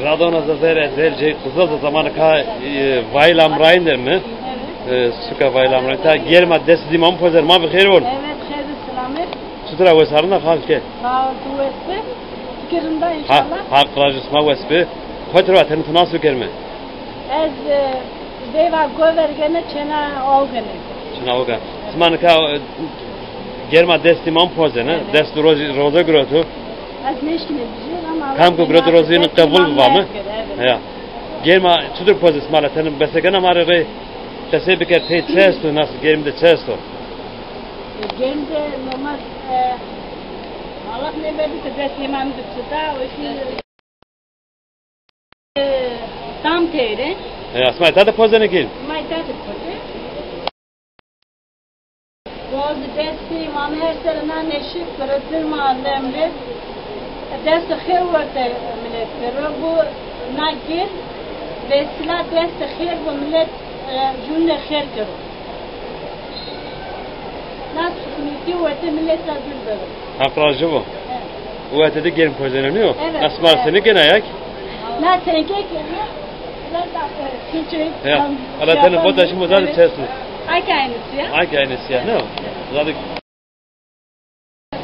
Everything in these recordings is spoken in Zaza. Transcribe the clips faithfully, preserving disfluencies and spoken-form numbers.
Radona Zazayir ez her cey Qızıl zamanı ka, e, Vaylamrayn der mi? E, suka Vaylamrayn. Ta germa dest dîmam pozer, ma bi xêr von. Evet, xêr selamet. Çutura wesarına halke? Sağ ol, tu wes bi. Fikirinde Ha, inşallah. Haq rajı sma wes bi. Xo tira tenê tu nas bikerme. Ez, e, veyva gover gene çena awgene. Çena awga. Sima nika, e, germa destî mam pozene, dest roz-, roze girotu. Ez neşkine bijî ama Kam ku girotu roze yine qebul bivame. Ya. Germa çudur pozes mala tenim besekena mare rey. Qesey biker tey çi esto, nasıl gerim de çi esto? E, gerim de normal, e, Allah ne verdiyse dest yemeğimizi tuta, o şimdi Tam teyre. E, asma ita de pozene gel. Ma ita de poze. Roz destî, ma her serina neşik kırı, dırma lemre. Dest xêr werte millet kırı. Bu na gir, vesila dest xêr bu millet, e, cümle xêr kırı. Nas hikmeti werte millet ra dûr bero. Haq razı bo. Evet. Werte de gerim kozene niyo? Evet. Asma seni gene ayak? Na tenke gene. Biraz da, e, Türkçe. Ya. Ala tene bota şimdi zaten çesu. Ay kaynısı ya. Ay kaynısı ya, ne? Zaten.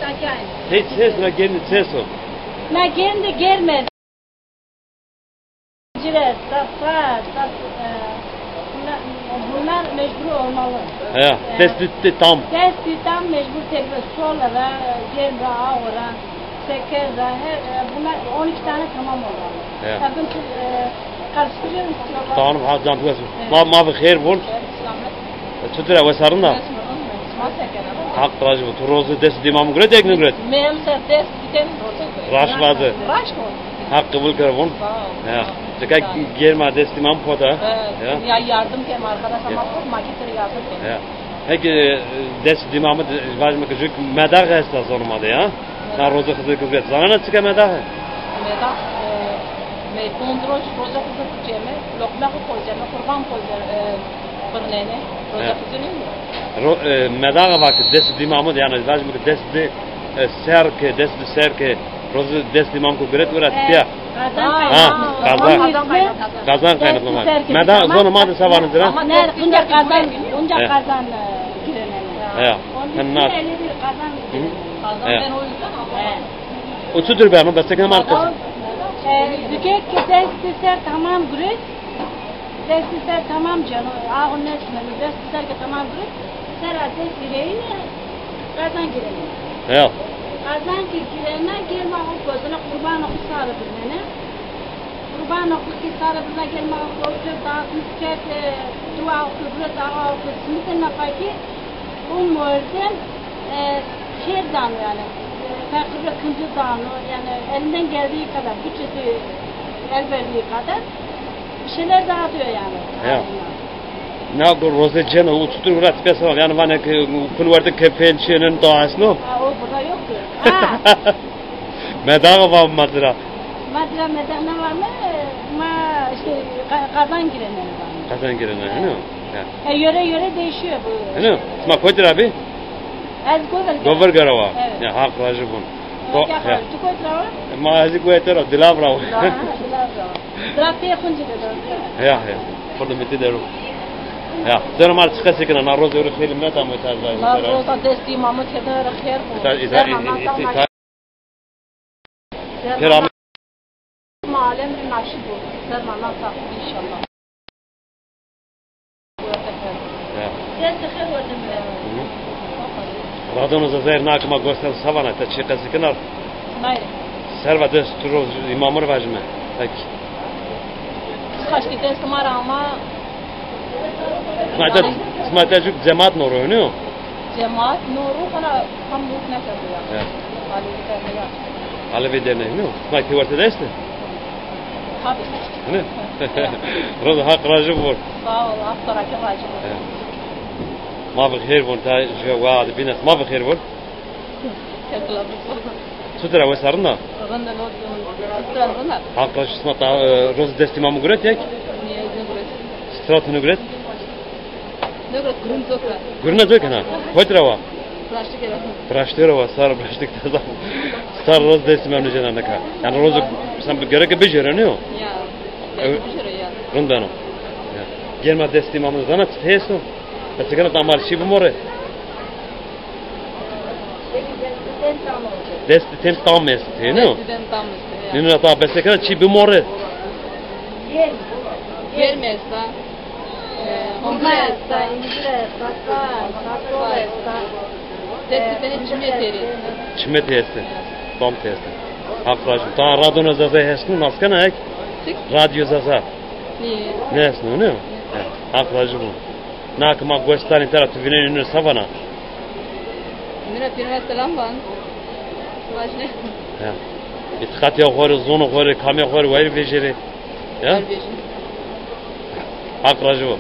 Ay kaynısı. Hiç ses na gelin ses o. Na gelin de gelmez. Cire, sasa, sas, e, bunlar, bunlar mecbur olmalı. He, e, tespiti tam. Tespiti tam mecbur tedbir. Solara, gerra, ağora, sekeza, her, e, bunlar on iki tane tamam olmalı. He. Sakın, e, karıştırıyoruz. Tamam, ha, can, evet. Ma, ma bi xêr bun. Evet, selamet. Çutir e, wesarın da? Haq rajî bo. Tu rozu dest dîmam guret, ek niguret? Mem ser dest biten rozu. Raş vaze. Raş ko. Haq qebul kero von. Sağ ol. Ya. Cika germa dest dîmam pota. Evet. Ya. Ya yardım kem arkadaş ama çok makit yardım kem. Ya. Peki, e, dest dîmamı de, vajme ki jük medag esta zonuma de ya. Na rozu Xizir guret. Zanana çika medag? Medag, e, me kontrol rozu Xizir ceme, lokme ko ceme, kurban ko ceme, e, Birnene, roza kuzine mi? Ro-, e, medaxa va ki dest dîmamı de, yani, lazım ki dest de, e, ser ke, dest de ser ke, rozu dest dîmam ku guret ora tiya. Qazan. Ha, qazan. Qazan kaynaklı. Qazan kaynaklı. Meda zonê ma de savanı zira. Ama ne, bunca qazan, bunca qazan, e, girene. Ya. Onun için öyle bir qazan girene. Qazan ben o yüzden ama. O çudur be, ama ben çekin ama kız. E, zükek ki dest de ser tamam guret. Destî ser tamam ceno, ağu nesmeno, destî ser ke tamam biro, sera dest gireyne, qazan girene. Ya. Qazan ki girene, germa xo kozine, qurbana xo sare birnene. Qurbana xo ki sare birna, germa xo kozine, dağıtmış kerde, dua xo bire, dağ xo simite nafaki, o mordem, e, xêr dano yani. E, fakire kincî dano, yani elinden geldiği kadar, bütçesi el verdiği kadar bir şeyler dağıtıyor yani. Ya. Na go roze ceno, u çutur urat pesa, yani vane ki kun werde kefen çenen dağısno. Ha, o burada yoktur. Ha. Medağa var mı mazira? Madra medağa ne var mı? Ma işte ka-, kazan girene var mı? Kazan girene, he, no? Ya. E, yöre yöre değişiyor bu. He, no? Sima koydur abi? Ez Gover Gover Garawa. Evet. Ya, haq rajı bun. Ya, tu koydur abi? Ma ez Gover Dilavra. Dilavra. Trafiğe kunci de. Ya, ya. Fırdı miti deru. Ya, canım artık çıkasın ki na roz öyle film ne tam öter. La roza destî mamı keder xêr bu. Keramet. Alem bir naşi bu. Serma nasa inşallah. Ya. Radon Zazayir nakima göster savana ta çiqesi kinar. Serva dest turo imamur vajme. Peki. Kaçtı dest mara ama. Sma ta, sma ta cemaat noru, ne? Cemaat noru, bana tam yok ne kadar ya. Ya. Alevi derneği ya. Alevi derneği, ne? Sma ki ortada işte. Tabii. Ne? Roza haq rajı bor. Sağ ol, haq rajı bor. Ya. Ma bi xêr von ta, jüve wa adı bine. Ma bi xêr von. Çutir e, wes a, rind a? Rind a, no, çutir e, rind a. Haq rajı sima ta, e, roz destî mamı guret ek? Nê, nê guret. Strat nê guret? Nê guret, gurin zokra. Gurin zokra. Koytra wa? Plastik era. Plastik era wa, sar plastik taza. Sar roz destî memnun cena nika. Yani roz sen gerek bijere ne o? Ya. Evet. Bijere ya. Rind beno. Ya. Germa destî memnun zana çi esto? Mesela tamar çi bimore. Destî tem tam est, ne o? Destî tem tam est, ya. Nina ta besekena çi bimore. Germ esta. Hurma esta, incir esta, sar, sartol esta. Destî tenê çimê têrê. Çimê têrê. Tam têrê. Haq rajim. Ta radyo Zaza hesnu naskena ek? Çik? Radyo Zaza. Nê. Ne hesnu, ne? Haq rajim. Na ki ma goş danî tera tu vînenî nû se vana? Mira pîrine selam van. Vajne. Ya. Îtîqatîya xo rê, zonê xo rê, kamîya xo rê wayîr vejêrê. Ya? Vejî. Haq rajî bo.